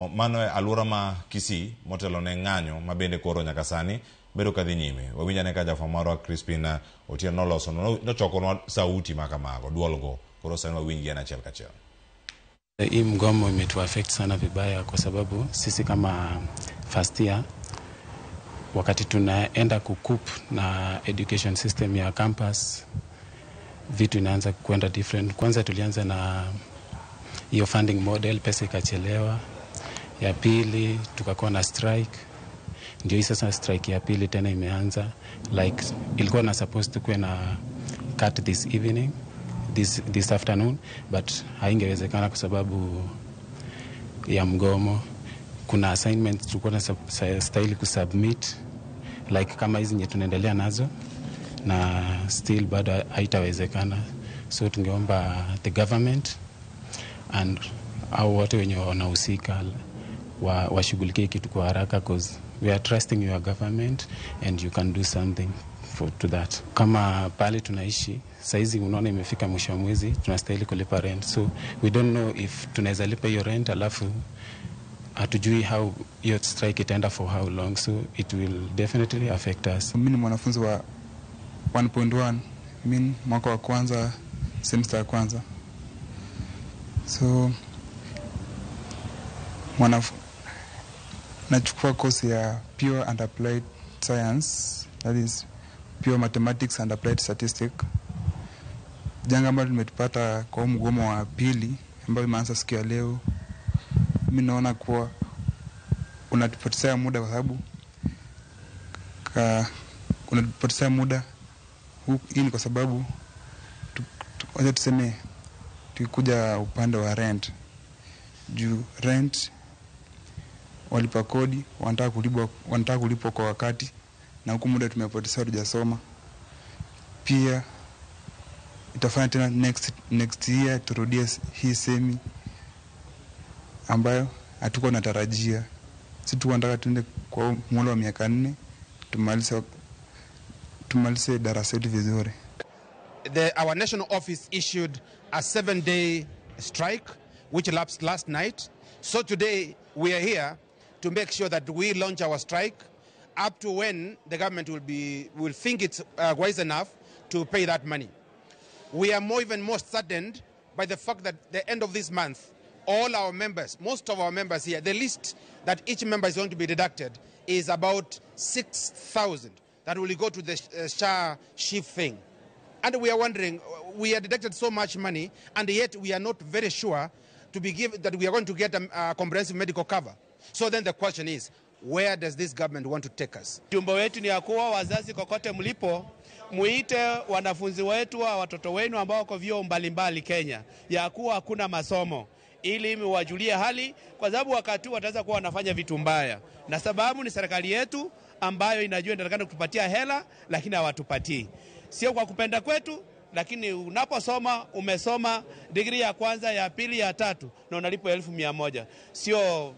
Mano e alwora ma Kisii motelo ne ng'anyo ma bende koro nyaka sani bedo kadhi nyime. Wawinj ane ka jafwambo marwa Crispin Otieno noloso nochokonwa sauti ma kamago duolgo koro sani wawinjgi en achiel kachiel. Hii mgomo imetu affect sana vibaya, kwa sababu sisi kama first year, wakati tunaenda kucope na education system ya campus, vitu inaanza kwenda different. Kwanza tulianza na hiyo funding model, pesa ikachelewa. Ya pili tukakuwa na strike, ndio hii sasa strike ya pili tena imeanza. Like ilikuwa na supposed tukuwe na CAT this evening, this afternoon, but haingewezekana kwa sababu ya mgomo. Kuna assignments tulikuwa na stahili kusubmit, like kama hizi nye tunaendelea nazo, na still bado haitawezekana. So tungeomba the government and au wote wenye wanahusika washughulikie kitu kwa haraka, 'cause we are trusting your government and you can do something for to that. Kama pale tunaishi saizi, unaona imefika mwisho wa mwezi, tunastahili kulipa rent, so we don't know if tunaweza lipa hiyo rent, alafu hatujui how hiyo strike itaenda, for how long, so it will definitely affect us. Mimi ni mwanafunzi wa 1.1, mean mwaka wa kwanza, semester ya kwanza. So nachukua course ya Pure and Applied Science, that is Pure Mathematics and Applied Statistics. Janga ambalo limetupata kwa huu mgomo wa pili ambayo imeanza siku ya leo, mi naona kuwa unatupotezea muda kwa sababu unatupotezea muda. Hii ni kwa sababu wacha tuseme tukikuja upande wa rent, juu rent walipa kodi wanataka kulipwa kwa wakati, na huku muda tumepoteza hatujasoma. Pia itafanya tena next year turudie hii semi ambayo hatukuwa natarajia. Si tunataka tuende kwa muhula wa miaka 4, tumalize darasa yetu vizuri. Our national office issued a 7-day strike, which lapsed last night. So today we are here to make sure that we launch our strike up to when the government will think it's wise enough to pay that money. We are even more saddened by the fact that the end of this month, all our members, most of our members here, the least that each member is going to be deducted is about 6,000. That will go to the SHA SHIF thing. And we are wondering, we are deducted so much money, and yet we are not very sure to be given that we are going to get a comprehensive medical cover. So then the question is, where does this government want to take us? Ujumbe wetu ni ya kuwa wazazi kokote mlipo, muite wanafunzi wetu wa watoto wenu ambao wako vyuo mbalimbali Kenya, ya kuwa hakuna masomo, ili wajulie hali, kwa sababu wakati huu wataweza kuwa wanafanya vitu mbaya, na sababu ni serikali yetu ambayo inajua inatakana kutupatia hela, lakini hawatupatii. Sio kwa kupenda kwetu, lakini unaposoma, umesoma digrii ya kwanza, ya pili, ya tatu na unalipwa 100,000, sio